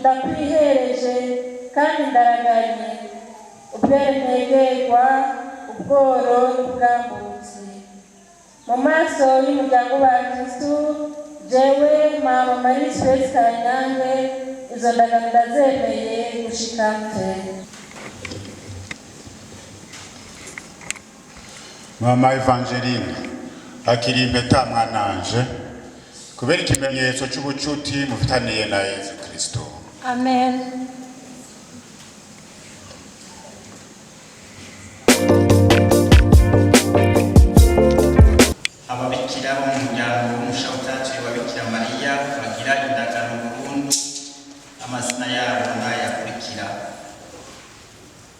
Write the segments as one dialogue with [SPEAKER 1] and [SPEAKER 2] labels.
[SPEAKER 1] Ndakwihereje kandi ndaraganye ubwerentegerwa, ubworo n'ubwambutsi mu maso y'umuryango wa Kristu. Jewe mama Marie Spes Kanyange, izo ndagano ndazemeye gushika mfe.
[SPEAKER 2] Mama Evangeline, akiri impeta mwananje, kubera ikimenyetso cy'ubucuti mufitaniye na Yezu Kristo.
[SPEAKER 1] Amen.
[SPEAKER 3] Ababikira bo mu muryango w'umushabutatu wa Bikira Mariya bagira indagano burundu, amazina yabo n'ayakurikira: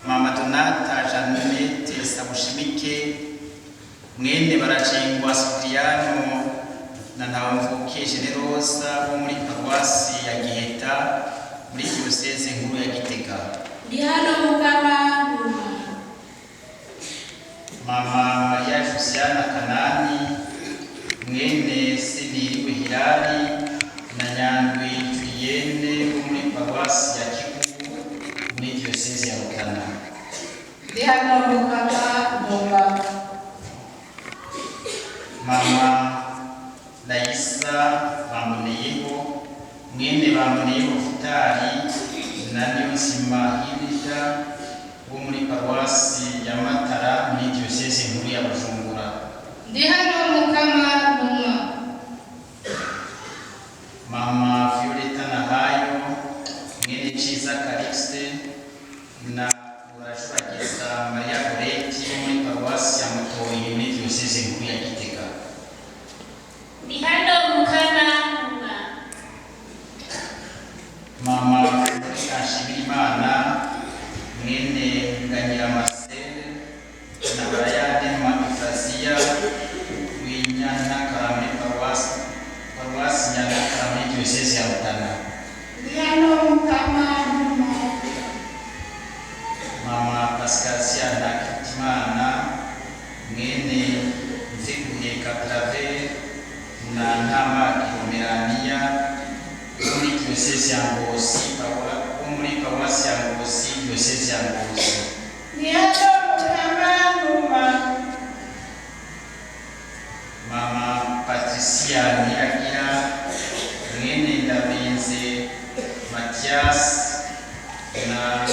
[SPEAKER 3] Mama Donata Jeannette Sabushimike, mwene Baracengwa Sipiriyano na Ntawamvukiye Generosa, bo muri paruwasi ya Giheta, muri diyoseze nkuru ya Gitega.
[SPEAKER 4] Ndi hano Mukama, ntuma.
[SPEAKER 3] Mama Maria Josiana Kanani, mwene Siniriwe Hilari na Nyandwi Julienne, wo muri paruwasi ya Kigugu, muri diyoseze ya Rutana.
[SPEAKER 4] Ndi hano Mukama, ntuma.
[SPEAKER 3] Mama Laisa Bamuneyeho, mwene Bamuneyeho Vitali na Niyonzima Hilda, wo muri paruwasi ya Matara, muri diyoseze nkuru ya Bujumbura.
[SPEAKER 4] Ndi hano Mukama, ntuma.
[SPEAKER 3] Mama Violeta Nahayo, mwene Ciza Calixte na Urashuragiza Maria Goreti, wo muri paruwasi ya Mutoyi, muri diyoseze nkuru ya Gitega.
[SPEAKER 5] Ndi hano Mukama, ntuma.
[SPEAKER 3] Mama Florina Nshimirimana, mwene Nganyira Marcel na Barayadema Efrasia, w'Inyantakara, muri paruwasi Nyantakara, muri diyoseze ya Rutana.
[SPEAKER 4] Ndi hano Mukama, ntuma.
[SPEAKER 3] Mama Pascasia Ntakirutimana, mwene Nziguheka Claver na Ntamakiro Melania, wo muri diyoseze ya Ngozi, wo muri paruwasi ya Ngozi, diyoseze ya Ngozi.
[SPEAKER 4] Ndi hano Mukama, ntuma.
[SPEAKER 3] Mama Patricia Niragira, mwene Ndabenze Mathias na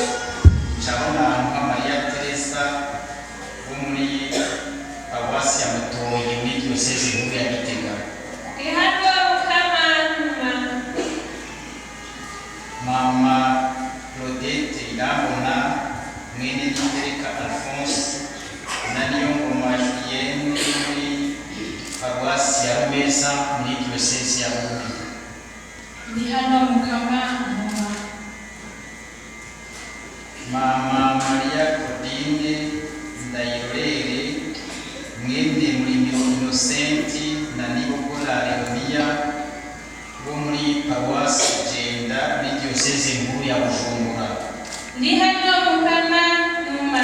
[SPEAKER 3] Cabonanka Maria Teresa, wo muri paruwasi ya Mutoyi, muri diyoseze nkuru ya Gitega.
[SPEAKER 5] Ndi hano Mukama, ntuma.
[SPEAKER 3] Mama Claudette Irambona, mwene Gitereka Alphonse na Niyongoma Julienne, muri paruwasi ya Rumeza, muri diyoseze ya Bururi.
[SPEAKER 4] Ndi hano Mukama, ntuma.
[SPEAKER 3] Mama Maria Claudine Ndayirorere, mwene Murimiro Innocenti na Nibogora Leonia, bo muri paruwasi Jenda, muri diyoseze nkuru ya Bujumbura.
[SPEAKER 5] Ndi hano Mukama, ntuma.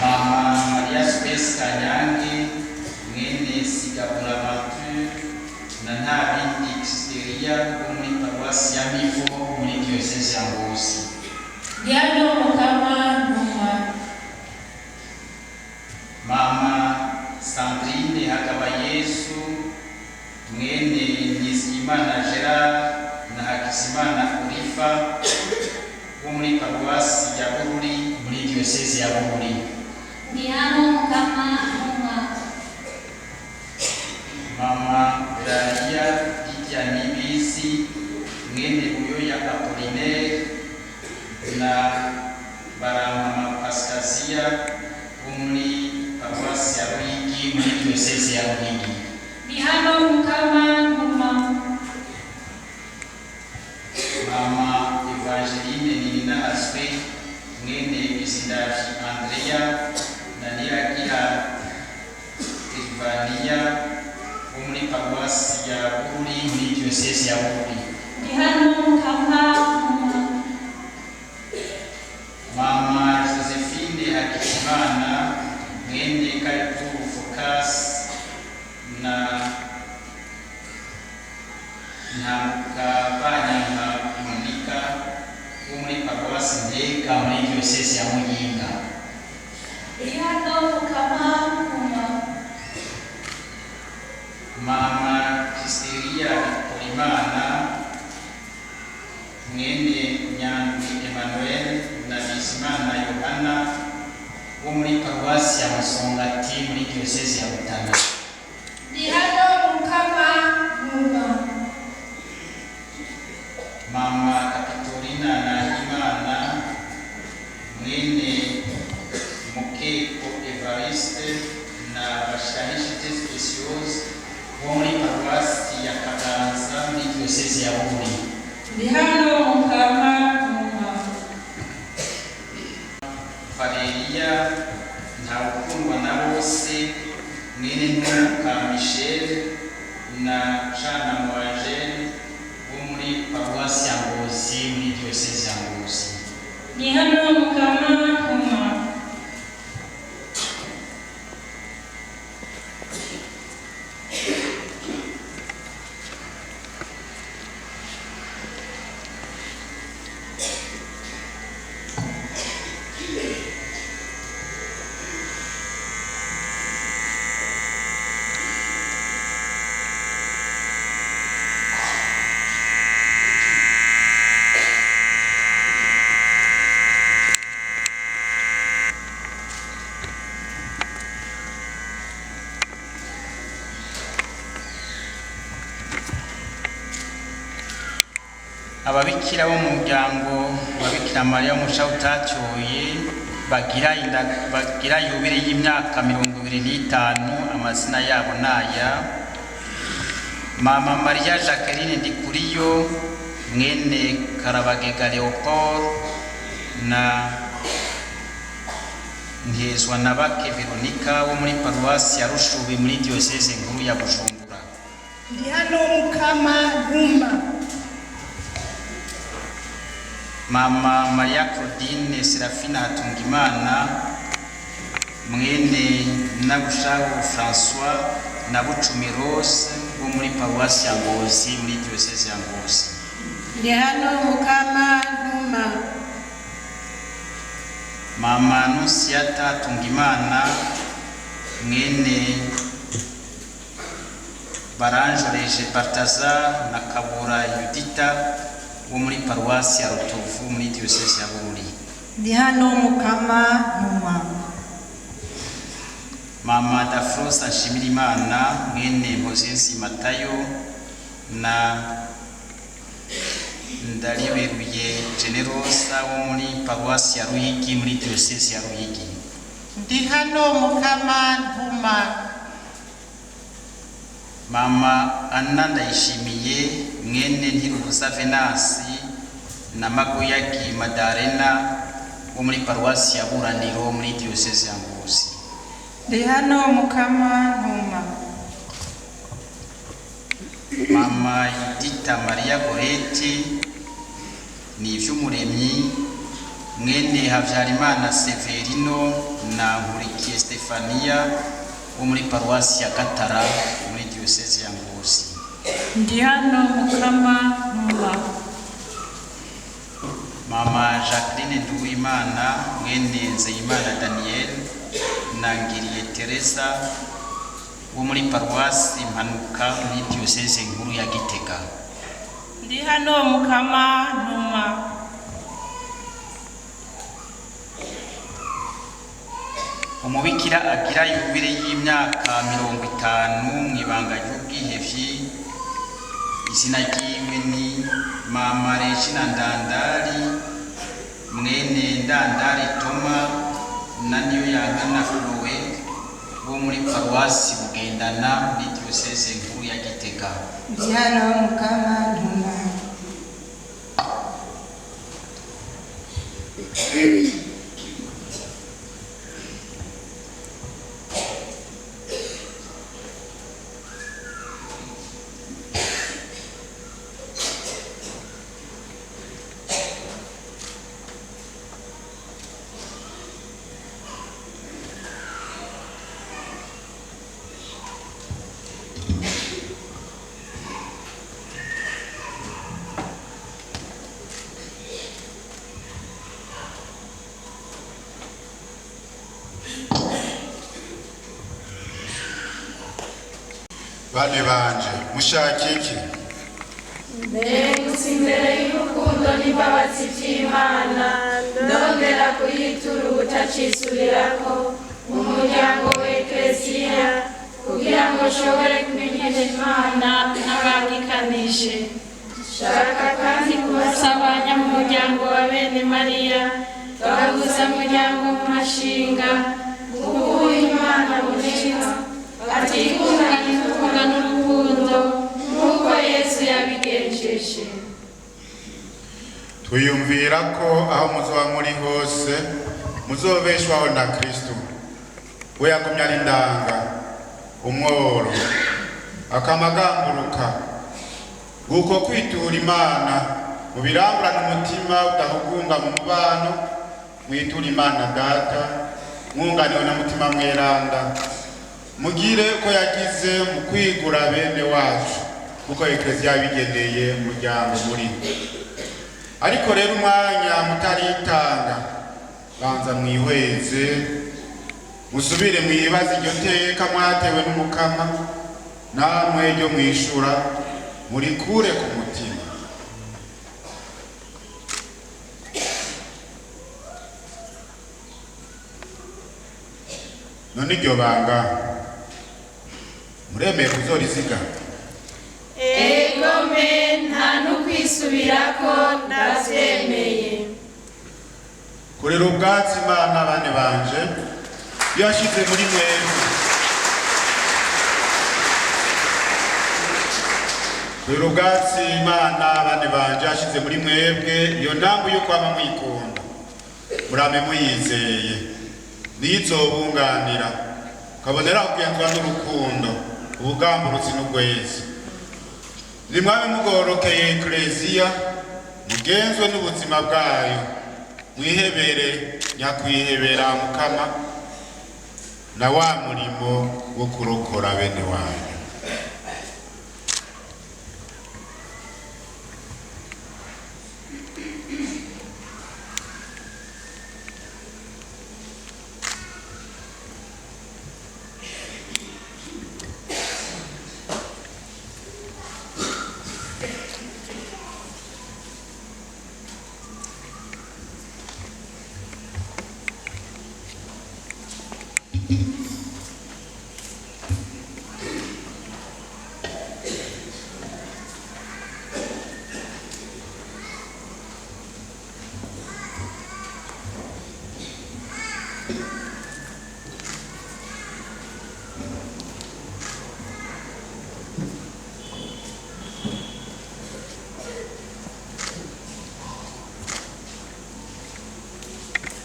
[SPEAKER 3] Mama Maria Spes Kanyange, mwene Sigabura Mature na Ntabindi Kisteria, bo muri paruwasi ya Mivo, muri diyoseze ya Ngozi.
[SPEAKER 1] Ndi hano Mukama, ntuma.
[SPEAKER 3] Mama Sandrine Hakabayesu, mwene Nizigimana Gerard na Hakizimana Olifa, wo muri paruwasi ya Bururi, muri diyoseze ya Bururi.
[SPEAKER 5] Ndi hano Mukama, ntuma.
[SPEAKER 3] Mama Daria Lydia Nibizi, mwene Buyoya Apollinaire na Baramama Pascasia, wo muri paruwasi ya Ruyigi, muri diyoseze ya Ruyigi.
[SPEAKER 5] Ndi hano Mukama, ntuma.
[SPEAKER 3] Mama Evangeline Nininahazwe, mwene Bizindavyi Andrea na Niragira Silvania, wo muri paruwasi ya Bururi, muri diyoseze ya Bururi.
[SPEAKER 5] Ndi hano Mukama, ntuma.
[SPEAKER 3] Mama Josephine Hakizimana, mwene Kariburu Focas na Ntamukabanyanka Monika wo muri paruwasi Ntega muri diyosezi ya Muyinga.
[SPEAKER 5] Ndi hano Mukama ntuma.
[SPEAKER 3] Mama Kiseriya Bikorimana mwene Nyandwi Emmanuel na Bizimana Yohana wo muri paruwasi ya Musongati muri diyosezi ya Rutana.
[SPEAKER 4] Ndi hano Mukama ntuma.
[SPEAKER 3] Mama Kapitolina Nahimana mwene Mukeko Evariste na Bashahishize Speciose wo muri paruwasi ya Kaganza muri diyosezi ya Bururi.
[SPEAKER 1] Ndi hano Mukama ntuma.
[SPEAKER 3] Valeria Ntawukundwa na bose mwene Ntuka Michel na Cana Mwajene wo muri paruwasi ya Ngozi muri diyosezi ya Ngozi.
[SPEAKER 5] Ndi hano Mukama ntuma.
[SPEAKER 3] Ababikira bo mu muryango wa Bikira Mariya w'umusha utacyoye bagira yubile y'imyaka 25, amazina yabo naya: Mama Maria Jacqueline Ndikuriyo mwene Karabagega Leopold na Ntezwa na Bake Veronica wo muri paruwasi ya Rushubi muri diyoseze nkuru ya Bujumbura.
[SPEAKER 4] Ndi hano Mukama ntuma.
[SPEAKER 3] Mama Maria Claudine Serafina Hatungimana mwene Nabushahu François na Bucumi Rose wo muri paruwasi ya Ngozi muri diyoseze ya Ngozi.
[SPEAKER 4] Ndi hano Mukama ntuma.
[SPEAKER 3] Mama Annunciata Hatungimana mwene Baranjoreje Balthazar na Kabura Yudita wo muri paruwasi ya Rutovu muri diyoseze ya Bururi.
[SPEAKER 6] Ndi hano Mukama ntuma.
[SPEAKER 3] Mama Dafrosa Nshimirimana mwene Mpozenzi Matayo na Ndariberuye Generosa wo muri paruwasi ya Ruyigi muri diyoseze ya Ruyigi.
[SPEAKER 7] Ndi hano Mukama ntuma.
[SPEAKER 3] Mama Anna Ndayishimiye mwene Ntirubuza Venasi na Maguyagi Madarena wo muri paruwasi ya Buraniro muri diyoseze ya Ngozi.
[SPEAKER 6] Ndi hano Mukama ntuma.
[SPEAKER 3] Mama Yudita Maria Goreti ni ivy'umuremyi mwene Havyarimana Severino na Nkurikiye Stefania wo muri paruwasi ya Gatara muri diyoseze ya Ngozi.
[SPEAKER 5] Ndi hano Mukama ntuma.
[SPEAKER 3] Mama Jacqueline Nduwimana mwene Nzeyimana Daniel na Ngiriye Teresa wo muri paruwasi Mpanuka muri diyoseze nkuru ya Gitega.
[SPEAKER 1] Ndi hano Mukama ntuma.
[SPEAKER 3] Umubikira agira yubile y'imyaka 50 mu ibanga ry'ubwihevyi, izina ryiwe ni Mama Regina Ndandari mwene Ndandari Toma na Niyoyankana Chloe bo muri paruwasi Bugendana muri diyoseze nkuru ya Gitega.
[SPEAKER 6] Ndi hano Mukama ntuma.
[SPEAKER 2] Bane banje mushaka iki?
[SPEAKER 5] Ndengutse imbere y'urukundo n'imbabazi by'Imana, ndongera kuyitura ubutacisubirako mu muryango w'Ekleziya, kugira ngo nshobore kumenyesha Imana n'abangikanije. Shaka kandi kubasaba abanyamuryango wa bene Mariya bahuza muryango mu mashinga, kuko Imana aboneka atikundana itunga n'urukundo nk'uko Yesu yabigenjeje.
[SPEAKER 2] Twiyumvira ko aho muzoba muri hose muzobeshwaho na Kristo, we yagumye ari indanga umworo akamagamburuka nguko kwitura Imana mubirangurana umutima udahugunga mu mubano, mwitura Imana Data mwunganiwe na Mutima Mweranda, mugire uko yagize mu kwigura bene wacu kuko Ekleziya yabigeneye umuryango muri. Ariko rero umwanya mutaritanga, banza mwihweze, musubire mwibaze iryo teka mwatewe n'Umukama, namwe ryo mwishura murikure ku mutima. None iryo banga muremeye kuzorizigama?
[SPEAKER 5] Egome, nta n'ukwisubirako, ndavyemeye.
[SPEAKER 2] Kurera ubwatsi Imana, bane banje, iyo yashize muri mwebwe, kurera ubwatsi Imana, bane banje, yashize muri mwebwe iyo ntambu yo kwama mwikunda, murame muyizeye, niyo izobunganira kabonera kugenzwa n'urukundo, ubugamburutsi n'ugwezi. Nimwabe mugorokeye Ekleziya, mugenzwe n'ubuzima bwayo, mwihebere nyakwihebera Mukama na wa murimo wo kurokora bene wanyu.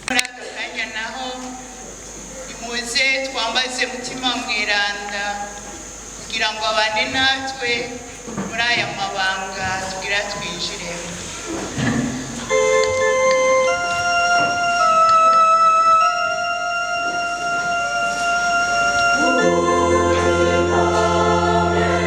[SPEAKER 7] Muri aka kanya naho nimuze twambaze Mutima Mweranda kugira ngo abane natwe muri aya mabanga tugira twinjiremo.
[SPEAKER 5] Amen.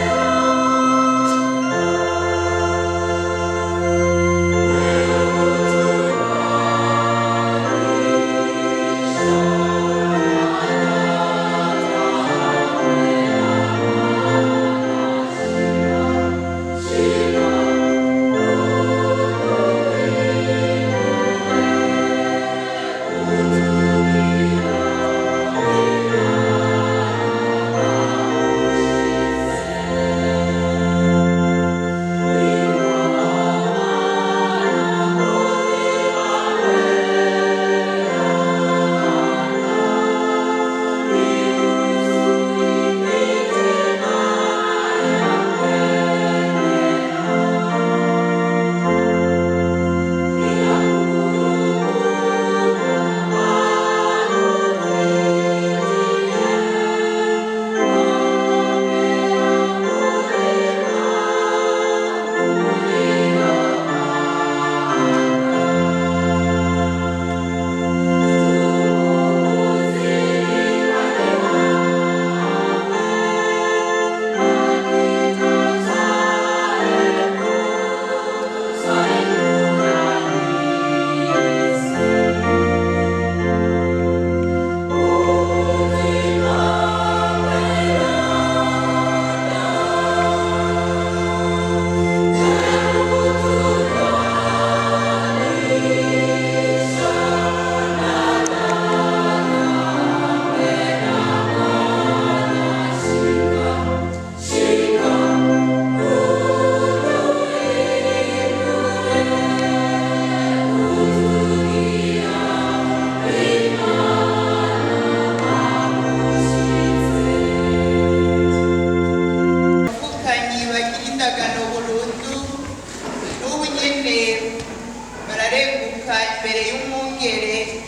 [SPEAKER 7] n'umwungere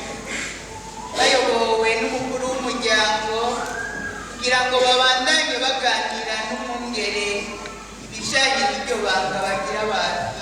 [SPEAKER 7] bayobowe n'umukuru w'umuryango kugira ngo babandanye baganira n'umwungere ibijanye n'iryo banga bagira bakire.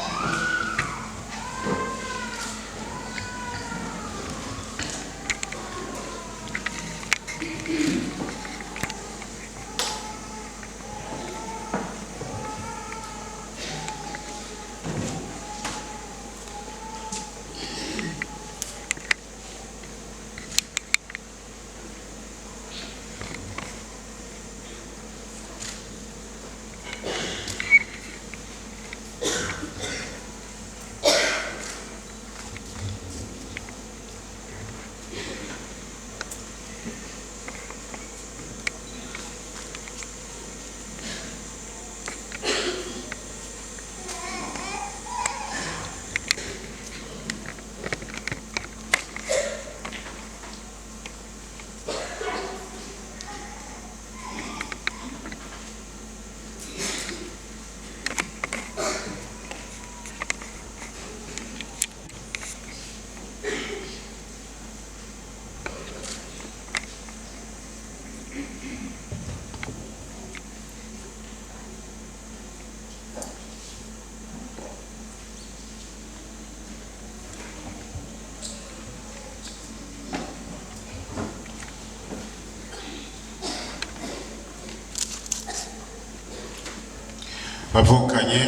[SPEAKER 2] Bavukanye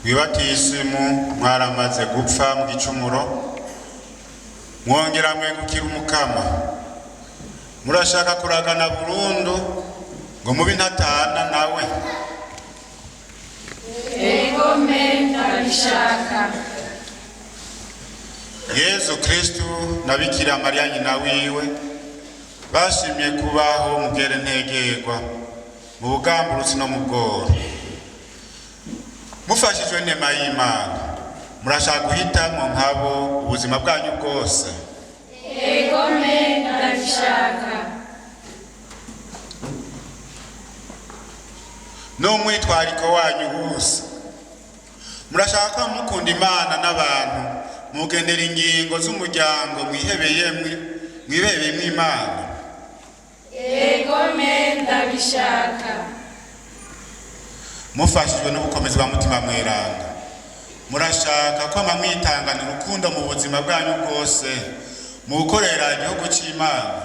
[SPEAKER 2] mwibatisimu mwaramaze gupfa mu gicumuro, mwongera mwegukira Umukama. Murashaka kuragana burundu ngo mube intatana nawe?
[SPEAKER 5] Egome ndabishaka.
[SPEAKER 2] Yezu Kristu na Bikira Mariya nyina wiwe bashimye kubaho mugere ntegerwa mu bugamburutsi no mu bworo. Mufashijwe n'inema y'Imana, murashaka guhitamwo nkabo ubuzima bwanyu bwose?
[SPEAKER 5] Egome ndabishaka.
[SPEAKER 2] N'umwitwariko wanyu wose, murashaka ko mukunda Imana n'abantu, mugendera ingingo z'umuryango mwihebeyemwo Imana?
[SPEAKER 5] Egome ndabishaka.
[SPEAKER 2] Mufashijwe n'ubukomezi bwa Mutima Mweranda, murashaka ko mwitangana urukundo mu buzima bwanyu bwose mu gukorera igihugu c'Imana?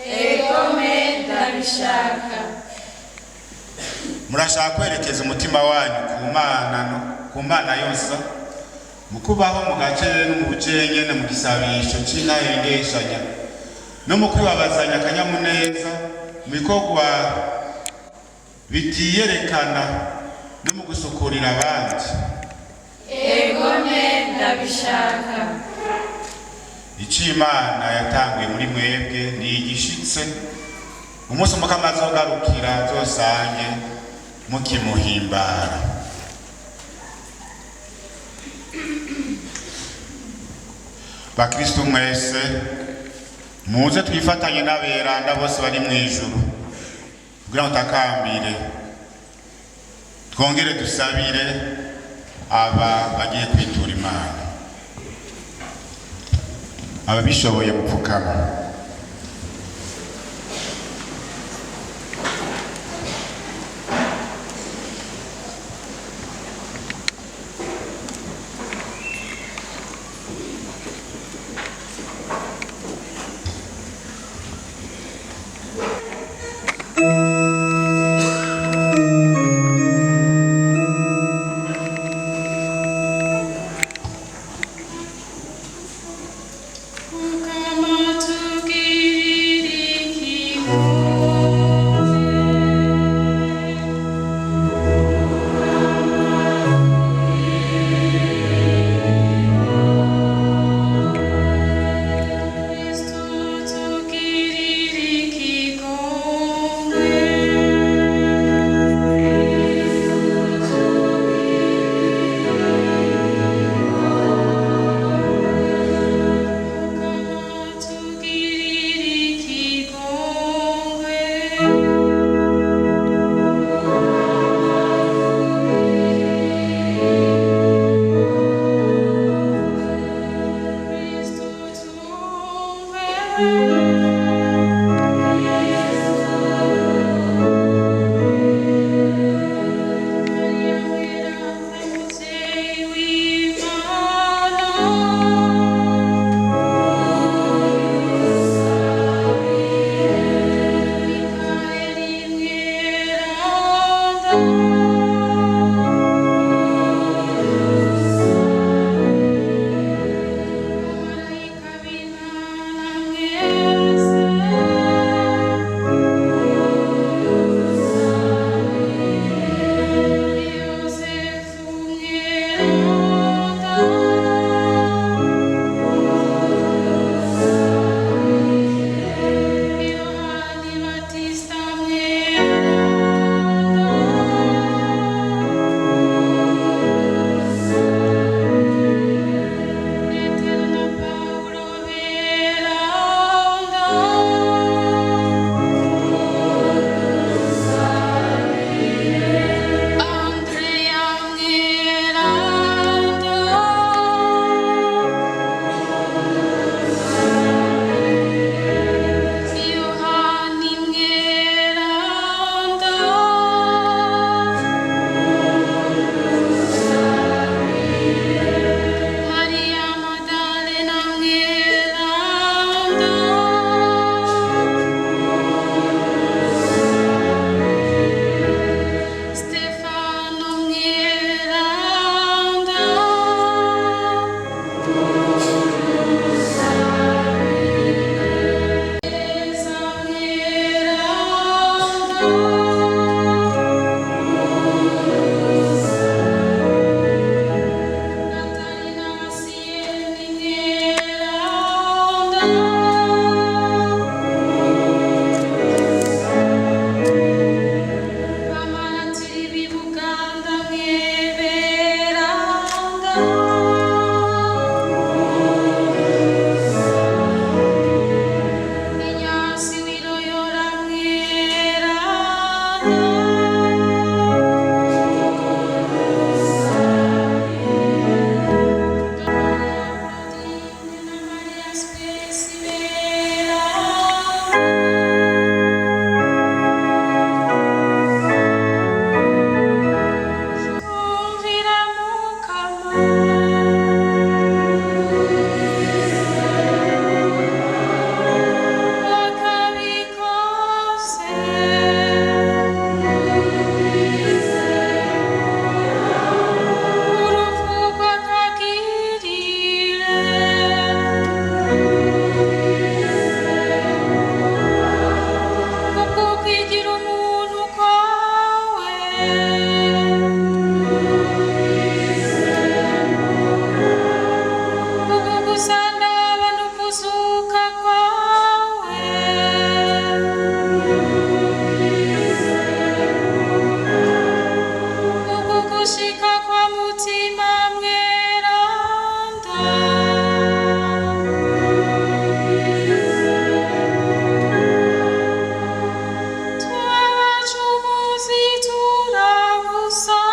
[SPEAKER 5] Egome ndabishaka.
[SPEAKER 2] Murashaka kwerekeza umutima wanyu ku Mana yose, mu kubaho mu gace no mu bucenyene, mu gisabisho c'intahengeshanya no mu kwibabazanya akanyamuneza, mu bikorwa bitiyerekana no mu gusukurira abandi?
[SPEAKER 5] Egome ndabishaka.
[SPEAKER 2] Ico Imana yatanguye muri mwebwe ni igishitse, umunsi Umukama azogarukira azosange mukimuhimbara. Bakristu mwese, muze twifatanye n'aberanda bose bari mw'ijuru kugira ngo takambire, twongere dusabire aba bagiye kwitura Imana. Ababishoboye gupfukama.
[SPEAKER 1] Mukama.
[SPEAKER 5] Mutima Mweranda. Twabacumuzi turagusaba.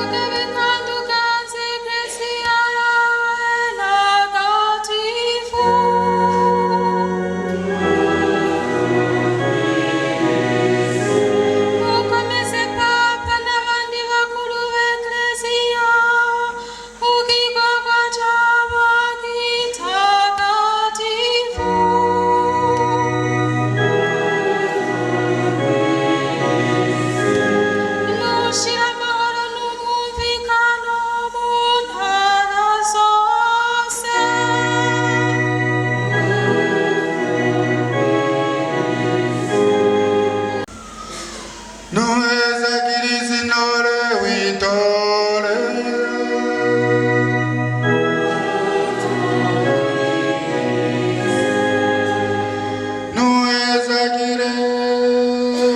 [SPEAKER 5] Ugabe kandi uganze Eklesiya yawe ntagatifu. Ukomeze Papa n'abandi bakuru b'Eklesiya mu gikorwa cabo gitagatifu. Nushira amahoro n'umwumvikano mu ntara zose.
[SPEAKER 2] Nuhezagirize intore witore. Nuhezagire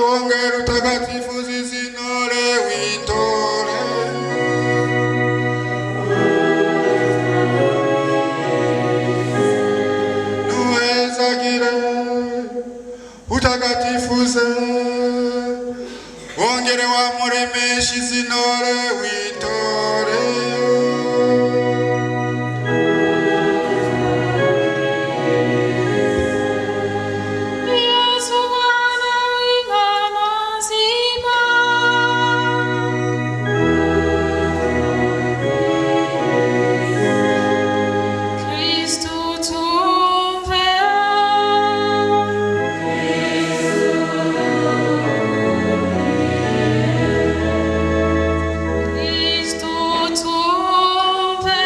[SPEAKER 2] wongere utagatifuze izi ntore witore. Nuhezagire utagatifuze wongere wamuremesha izi ntore witore.
[SPEAKER 5] Yesu Mwana w'Imana nzima. Kristu tumve. Kristu tumve.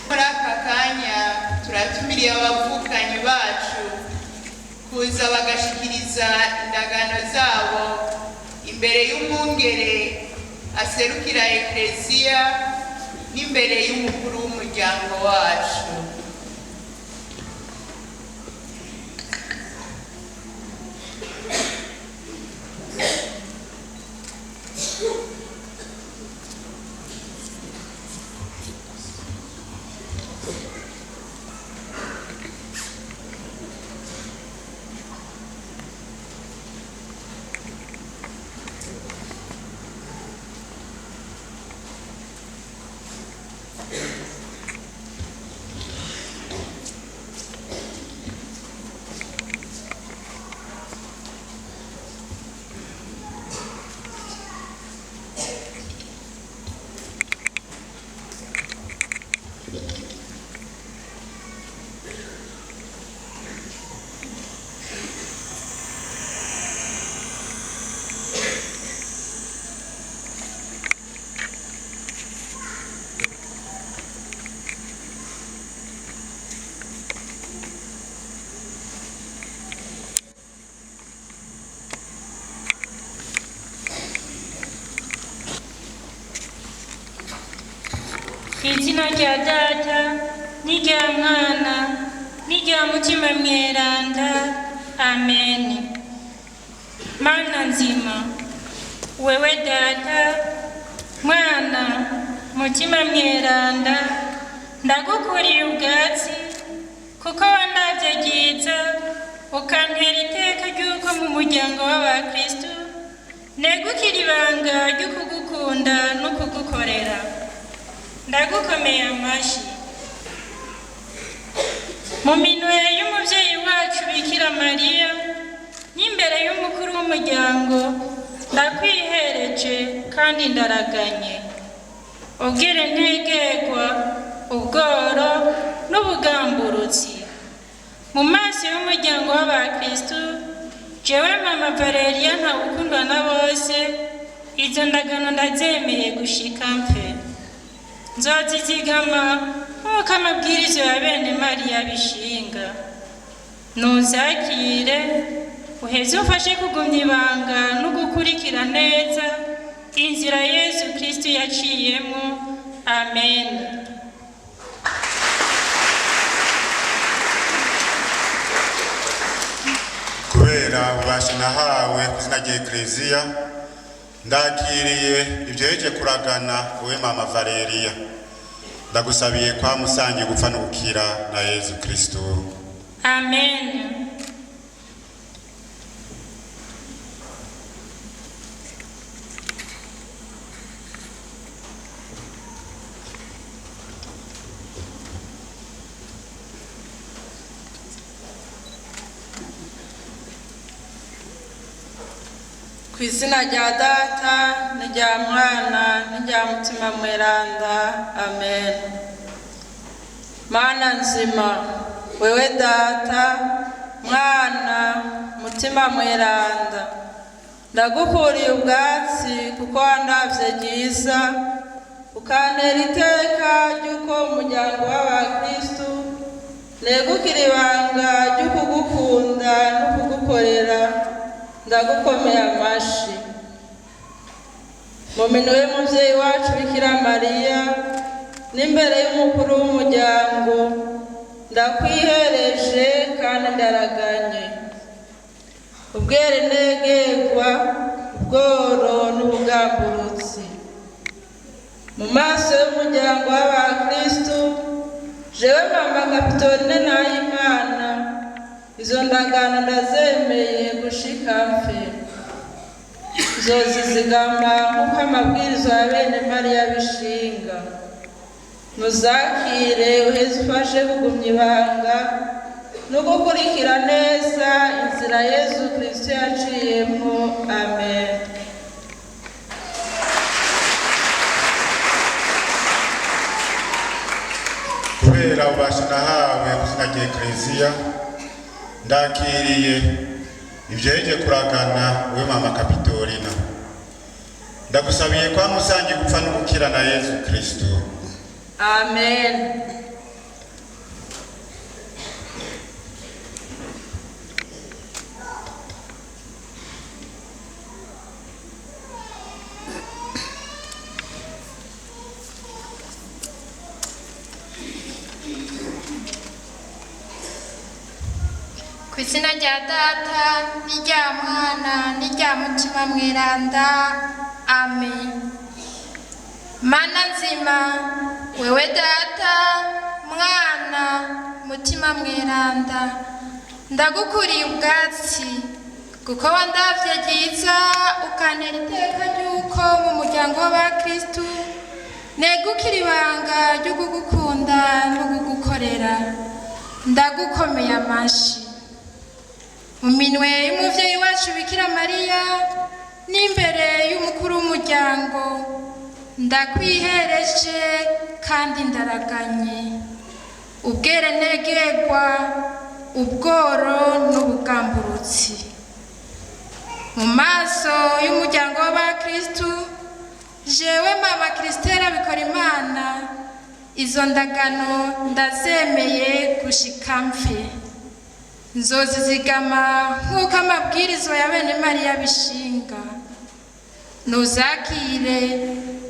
[SPEAKER 7] Muri aka kanya turatumiriye abavukanyi bacu kuza bagashikiriza indagano zabo imbere y'umwungere aserukira Eklesiya n'imbere y'umukuru w'umuryango wacu.
[SPEAKER 1] Ku izina rya Data n'irya Mwana n'irya Mutima Mweranda, amen. Mana nzima, wewe Data, Mwana, Mutima Mweranda, ndagukuriye ubwatsi kuko wandavye ryiza ukantera iteka ry'uko mu muryango w'abakristu negukira ibanga ryo kugukunda no kugukorera. Ndagukomeye amashyi. Mu minwe y'umubyeyi wacu Bikira Mariya n'imbere y'umukuru w'umuryango ndakwihereje kandi ndaraganye. Ubwire ntegegwa, ubworo n'ubugamburutsi. Mu maso y'umuryango w'abakristu, jewe Mama Valeria Ntawukundwa na bose, Izo ndagano ndazemeye gushika mfe. Nzozizigama nk'uko amabwiriza ya bene Mariya bishinga. Nuzakire uheze ufashe kugumya ibanga no gukurikira neza inzira Yesu Kristo yaciyemo. Amen.
[SPEAKER 2] Kubera ububasha nahawe ku izina rya Ekleziya, ndakiriye ibyo kuragana wowe mama Valeria. Ndagusabiye kwa musangiye gupfa no gukira na Yezu Kristo.
[SPEAKER 1] Amen.
[SPEAKER 6] Ku izina rya Data n'irya Mwana n'irya Mutima Mweranda, amen. Mana nzima, wewe Data, Mwana, Mutima Mweranda, ndagukuriye ubwatsi kuko wandavye ryiza, ukantera iteka ry'uko umuryango w'abakristu negukira ibanga ry'ukugukunda no kugukorera. Ndagukomeye amashi mu minwe y'umuvyeyi wacu Bikira Mariya n'imbere y'umukuru w'umuryango, ndakwihereje kandi ndaraganye. Ubwere negegwa, ubworo n'ubugamburutsi mu maso y'umuryango w'abakristu, jewe mama Kapitoline Nahimana, izo ndagano ndazemeye gushika mfe. Nzozizigama nk'uko amabwiriza ya bene Mariya bishinga. Muzakire uheze ufashe kugumya ibanga no gukurikira neza inzira Yezu Kristo yaciyemo. Amen.
[SPEAKER 2] Kubera ububasha nahawe ku izina rya Ekleziya, ndakiriye ibyo kuragana wowe mama Kapitolina. Ndagusabiye kwa musangiye gupfa no gukira na Yezu Kristo.
[SPEAKER 6] Amen.
[SPEAKER 5] Ku izina rya Data n'irya Mwana n'irya Mutima Mweranda, amen. Mana nzima, wewe Data, Mwana, Mutima Mweranda, ndagukuriye ubwatsi kuko wandavye ryiza, ukantera iteka ry'uko mu muryango w'abakristu negukira ibanga ryo kugukunda no kugukorera. Ndagukomeye amashi mu minwe y'umuvyeyi wacu Bikira Mariya n'imbere y'umukuru w'umuryango, ndakwihereje kandi ndaraganye. Ubwere negegwa, ubworo n'ubugamburutsi mu maso y'umuryango w'abakristu, jewe mama Kristera Bikorimana, izo ndagano ndazemeye gushika mfe. Nzozizigama nk'uko amabwirizwa ya bene Mariya bishinga. Nuzakire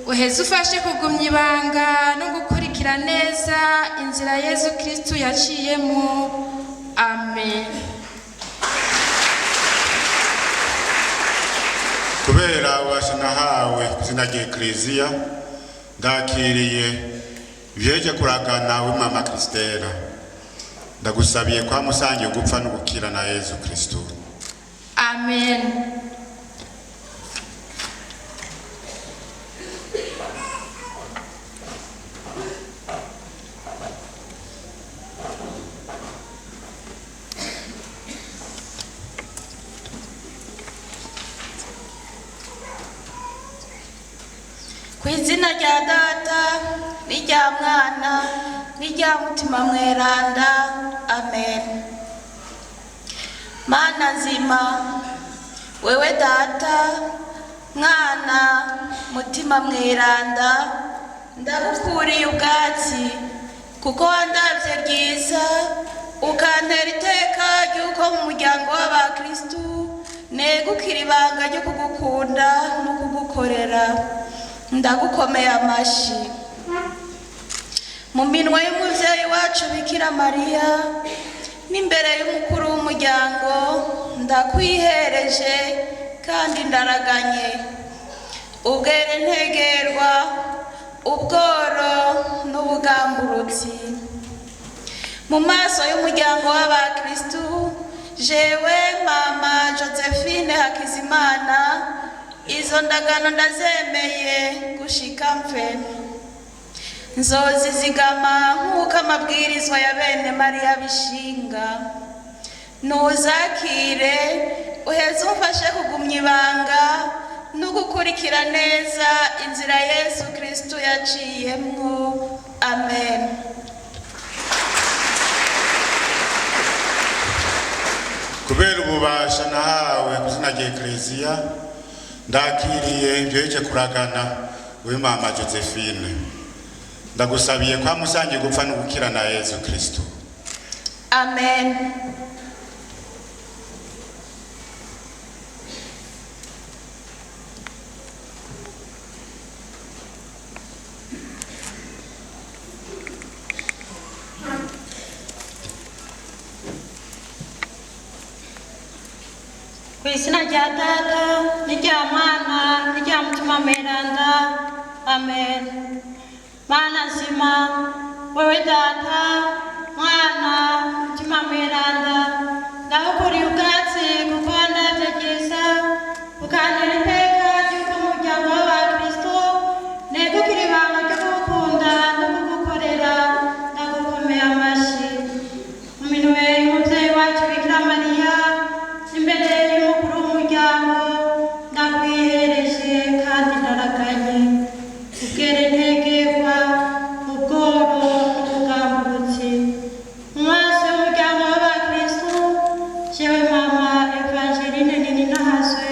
[SPEAKER 5] uheze ufashe kugumya ibanga no gukurikira neza inzira Yezu Kristo yaciyemo. Amen.
[SPEAKER 2] Kubera ububasha nahawe ku izina rya Ekleziya, ndakiriye ibyo kuragana wowe mama Kristera. Ndagusabiye kwa musangiye gupfa no gukira na Yezu Kristo.
[SPEAKER 5] Amen.
[SPEAKER 8] Ku izina rya Data n'irya Mwana n'irya Mutima Mweranda, amen. Mana nzima, wewe Data, Mwana, Mutima Mweranda, ndagukuriye ubwatsi kuko wandavye ryiza, ukantera iteka ry'uko mu muryango w'abakristu negukira ibanga ryo kugukunda no kugukorera. Ndagukomeye amashi. Mu minwe y'umuvyeyi wacu Bikira Mariya n'imbere y'umukuru w'umuryango, ndakwihereje kandi ndaraganye. Ubwere ntegerwa, ubworo n'ubugamburutsi. Mu maso y'umuryango w'abakristu, jewe mama Josephine Hakizimana, izo ndagano ndazemeye gushika mfe. Nzozizigama nk'uko amabwirizwa ya bene Mariya bishinga. Ntuzakire uheze umfashe kugumya ibanga no gukurikira neza inzira Yesu Kristo yaciyemwo. Amen.
[SPEAKER 2] Kubera ububasha nahawe ku izina rya Ekleziya, ndakiriye ibyoheje kuragana we mama Josephine. Ndagusabiye kwa musangiye gupfa no gukira na Yezu Kristo.
[SPEAKER 8] Amen.
[SPEAKER 1] Ku izina rya Data n'irya Mwana n'irya Mutima Mweranda, amen. Mana nzima, wewe Data, Mwana, Mutima Mweranda, ndagukuriye ubwatsi kuko wandavye ryiza, ukantera iteka ry'uko umuryango w'abakristo negukira ibanga ryo kugukunda no kugukorera. Ndagukomeye amashi. Mu minwe y'umuvyeyi wacu Bikira Mariya, imbere y'umukuru w'umuryango, ndakwihereje kandi ndaraganye. Ubwere ntegerwa, ubworo n'ubugamburutsi. Mu maso y'umuryango w'abakristu, jewe mama Evangeline Nininahazwe,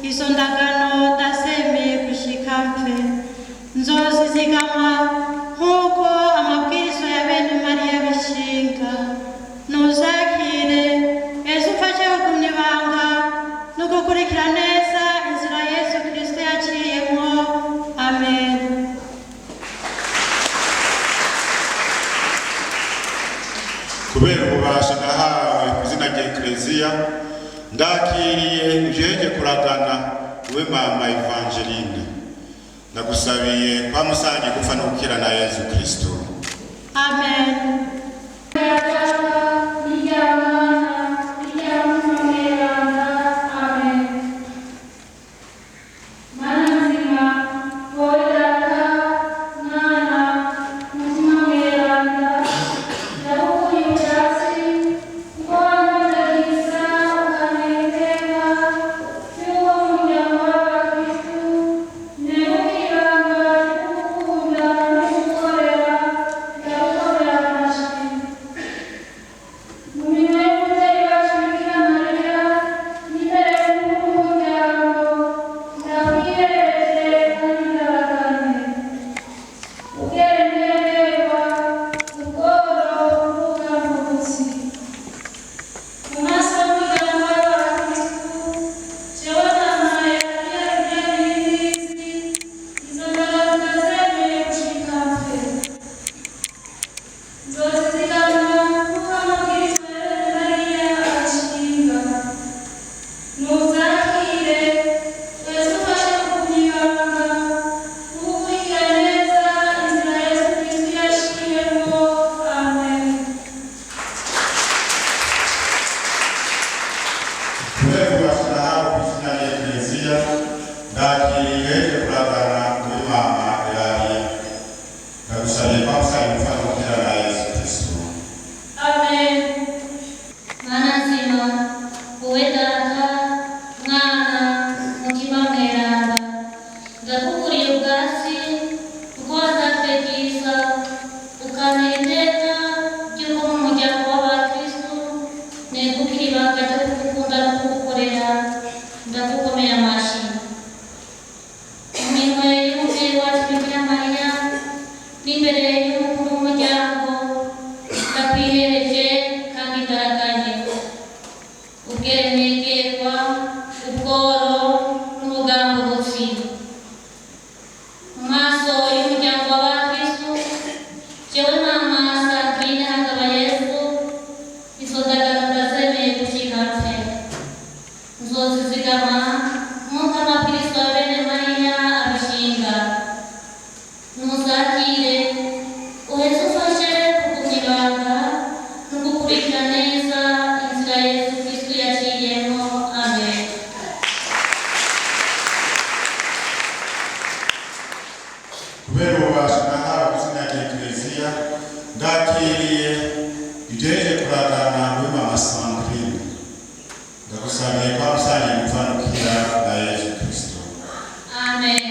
[SPEAKER 1] izo ndagano ndazemeye gushika mfe. Nzozizigama nk'uko amabwirizwa ya bene Mariya bishinga. Ntuzakire ejo umfashe kugumya ibanga no gukurikira neza inzira Yesu Kristo yaciyemwo. Amen.
[SPEAKER 2] Kubera ububasha nahawe ku izina rya Ekleziya, ndakiriye ibyoheje kuragana we mama Evangeline. Ndagusabiye kwa musangiye gupfa no gukira na Yezu Kristo.
[SPEAKER 1] Amen.
[SPEAKER 5] Thank you.
[SPEAKER 2] Kubera ububasha nahawe ku izina rya Ekereziya, ndakiriye ibyereje kuragana we mama Sandrine. Ndagusabiye kwa musangiye gupfanukira na Yezu Kristo.
[SPEAKER 1] Amen.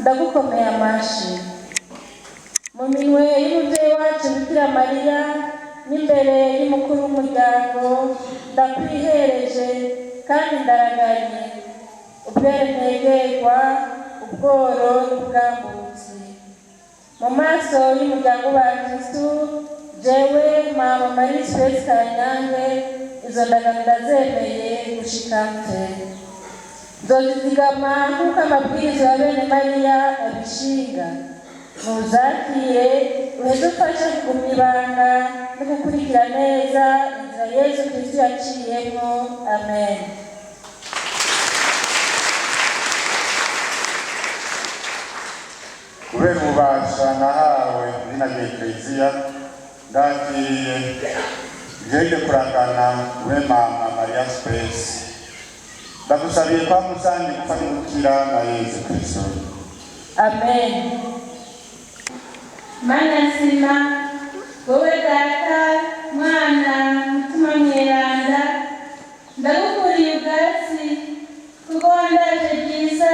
[SPEAKER 6] Ndagukomeye amashi mu minwe y'umubyeyi wacu Bikira Mariya n'imbere y'umukuru w'umuryango, ndakwihereje kandi ndaraganye ubwere ntegerwa ubworo n'ubwambutsi mu maso y'umuryango wa Kristu. Jewe mama Marie Spes Kanyange, izo ndagano ndazemeye gushika mfe. Nzozizigama nk'uko amabwiriza ya bene Mariya abishinga. Muzakire uheze ufashe kugumya ibanga no gukurikira neza inzira Yezu Kristu yaciyemo. Amen.
[SPEAKER 2] Kubera ububasha nahawe mu izina rya Ekereziya, ndakiriye ibyereje kuragana we mama Maria Spes. Ndagusabiye kwa musangi gupfa no gukira na Yezu Kristo.
[SPEAKER 6] Amen.
[SPEAKER 1] Mana nzima, wowe Data, Mwana, Mutima Mweranda, ndagukuriye ubwatsi kuko wandaje byiza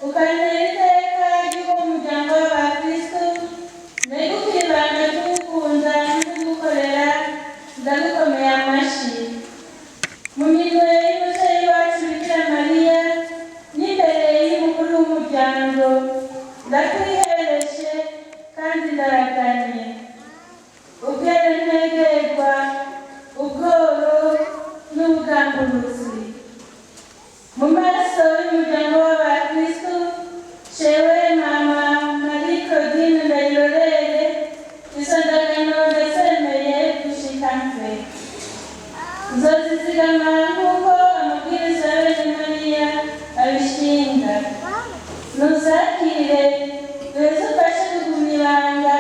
[SPEAKER 1] ukantera iteka ry'uwo muryango w'abakristu. Ndagukwiye ibanga ry'ugukunda no kugukorera. Ndagukomeye amashyi mu minwe y'umubyeyi wacu Bikira Mariya n'imbere y'umukuru w'umuryango, ndakwihereje kandi ndaraganye ubwere ntegerwa ubworo n'ubugamburuzi mu maso y'umuryango w'abakristu. Jewe mama Marie Claudine Ndayirorere, izo ndagano ndazemeye gushika mfe. Nzozizigama nk'uko amabwiriza ya bene Mariya abishinga. Ntuzakire uheze ufashe kugumya ibanga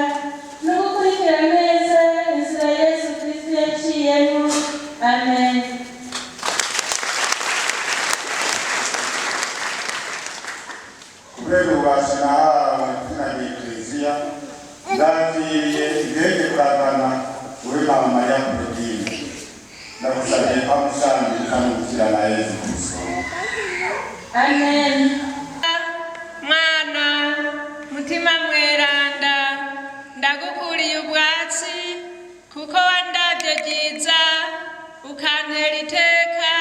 [SPEAKER 1] no gukurikira neza inzira Yezu Kristu yaciyemo. Amen.
[SPEAKER 2] Kubera ububasha nahawe mu izina rya Ekereziya, ndakiriye ibyereje kuragana we mama Maria Claudine. Ndagusabiye kwa musangi gupfa no gukira na Yezu Kristo.
[SPEAKER 1] Amen. Mwana, Mutima Mweranda, ndagukuriye ubwatsi kuko wandavye ryiza ukantera iteka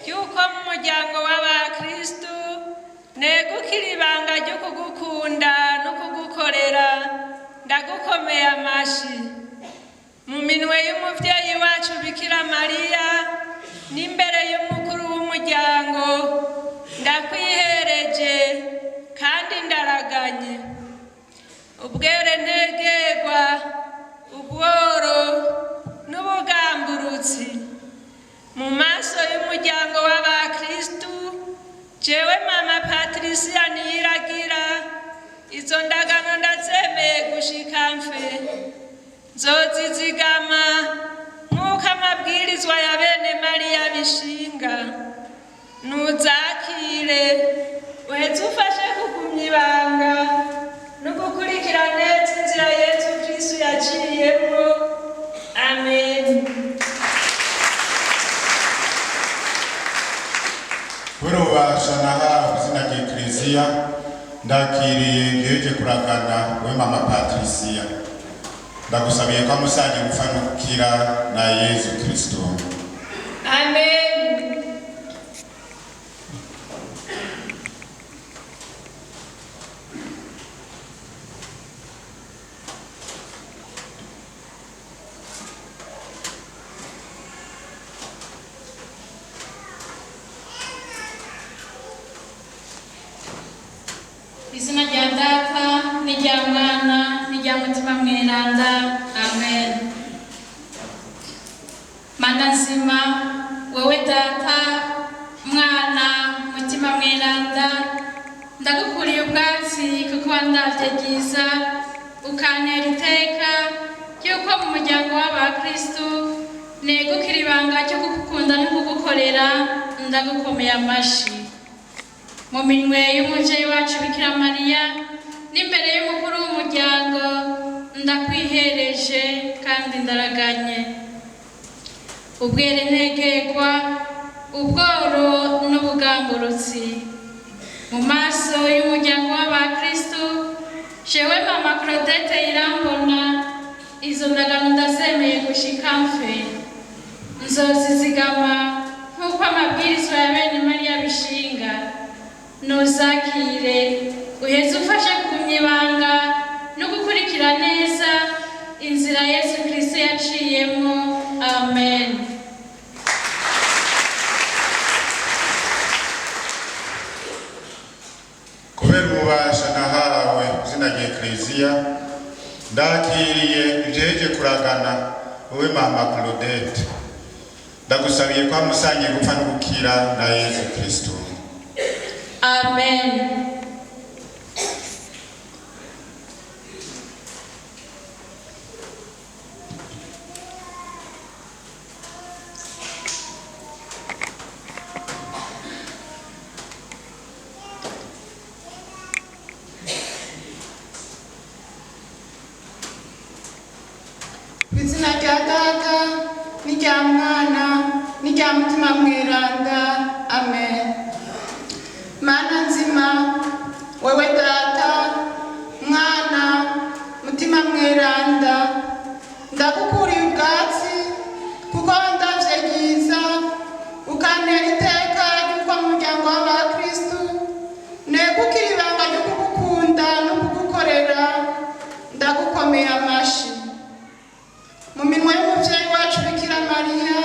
[SPEAKER 1] ry'uko mu muryango w'abakristu negukira ibanga ryo kugukunda no kugukorera. Ndagukomeye amashi mu minwe y'umuvyeyi wacu Bikira Mariya n'imbere y'umukuru w'umuryango, ndakwihereje kandi ndaraganye ubwere ntegerwa ubworo n'ubugamburutsi mu maso y'umuryango w'abakristu. Jewe mama Patricia Niyiragira, izo ndagano ndazemeye gushika mfe. Nzozizigama nk'uko amabwirizwa ya bene Mariya bishinga. Nuzakire uheze ufashe kugumya ibanga no gukurikira neza inzira Yezu Kristu yaciyemo. Amen.
[SPEAKER 2] Kubera ububasha nahawe ku izina rya Ekereziya, ndakiriye ibyereje kuragana we mama Patricia. Ndagusabiye kwa musangi gupfa no gukira na Yezu Kristo.
[SPEAKER 1] Amen.
[SPEAKER 9] Izina rya Data n'irya Mwana n'irya Mutima Mweranda. Amen. Mana nzima, wowe Data, Mwana, Mutima Mweranda, Ndagukuriye ubwatsi kuko wandavye ryiza, ukantera iteka ry'uko mu muryango w'abakristu negukira ibanga ryo kugukunda no kugukorera. Ndagukomeye amashi mu minwe y'umuvyeyi wacu Bikira Mariya n'imbere y'umukuru w'umuryango. Ndakwihereje kandi ndaraganye ubwerentegerwa, ubworo n'ubugamburutsi. Mu maso y'umuryango w'abakristu, jewe mama Claudette Irambona, izo ndagano ndazemeye gushika mfe. Nzozizigama nk'uko amabwirizwa ya bene Mariya bishinga. Nuzakire, uheze ufashe kugumya ibanga no gukurikira neza inzira Yesu Kristo yaciyemo. Amen.
[SPEAKER 2] Kubera ububasha nahawe izina rya Ekleziya, ndakiriye ivyeje kuragana wowe mama Claudette. Ndagusabiye kwa musangiye gupfa no gukira na Yesu Kristo.
[SPEAKER 9] Amen.
[SPEAKER 7] Ku izina rya Data n'irya Mwana n'irya Mutima Mweranda, amen. Mana nzima, wewe Data, Mwana, Mutima Mweranda, ndagukuriye ubwatsi kuko wandavye ryiza, ukantera iteka ry'uko mu muryango w'abakristu negukira ibanga ryo kugukunda no kugukorera. Ndagukomeye amashi mu minwe y'umuvyeyi wacu Bikira Mariya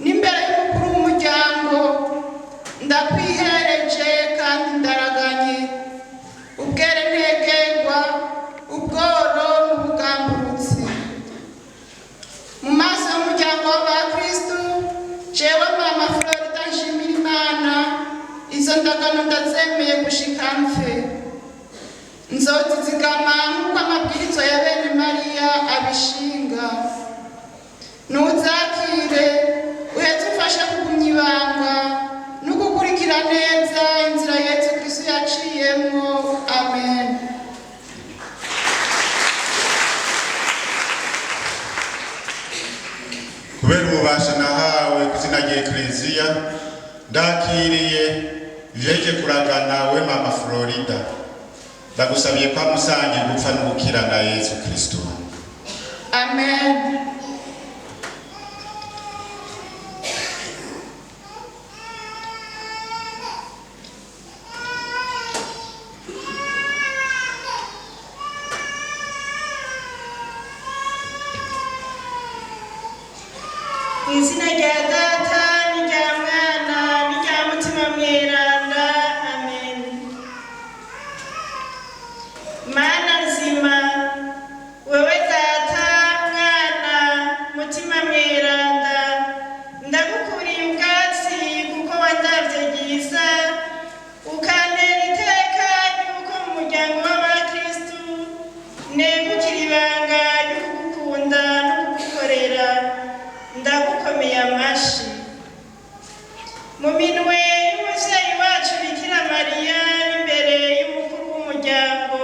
[SPEAKER 7] n'imbere y'umukuru w'umuryango. Ndakwihereje kandi ndaraganye ubwere ntegerwa, ubworo n'ubugamburutsi. Mu maso y'umuryango w'abakristu, jewe mama Florida nshimira Imana, izo ndagano ndazemeye gushika mfe. Nzozizigama nk'uko amabwiriza ya bene Mariya abishinga. Nuzakire, uheze ufashe kugumya ibanga no gukurikira neza inzira Yesu Kristo yaciyemwo. Amen.
[SPEAKER 2] Kubera ububasha nahawe ku izina rya Ekleziya, ndakiriye ivyeje kuragana we mama Florida. Ndagusabiye kwa musangiye gupfa no gukira na Yesu Kristo.
[SPEAKER 7] Amen.
[SPEAKER 4] Mu izina rya Data n'irya Mwana n'irya Mutima Mweranda, amen. Mana nzima, wewe Data, Mwana, Mutima Mweranda, ndagukuriye ubwatsi kuko wandavye ryiza, ukantera iteka ry'uko mu muryango w'abakristu negukira ibanga ryo kugukunda no kugukorera. Ndagukomeye amashi mu minwe y'umuvyeyi wacu Bikira Mariya n'imbere y'umukuru w'umuryango.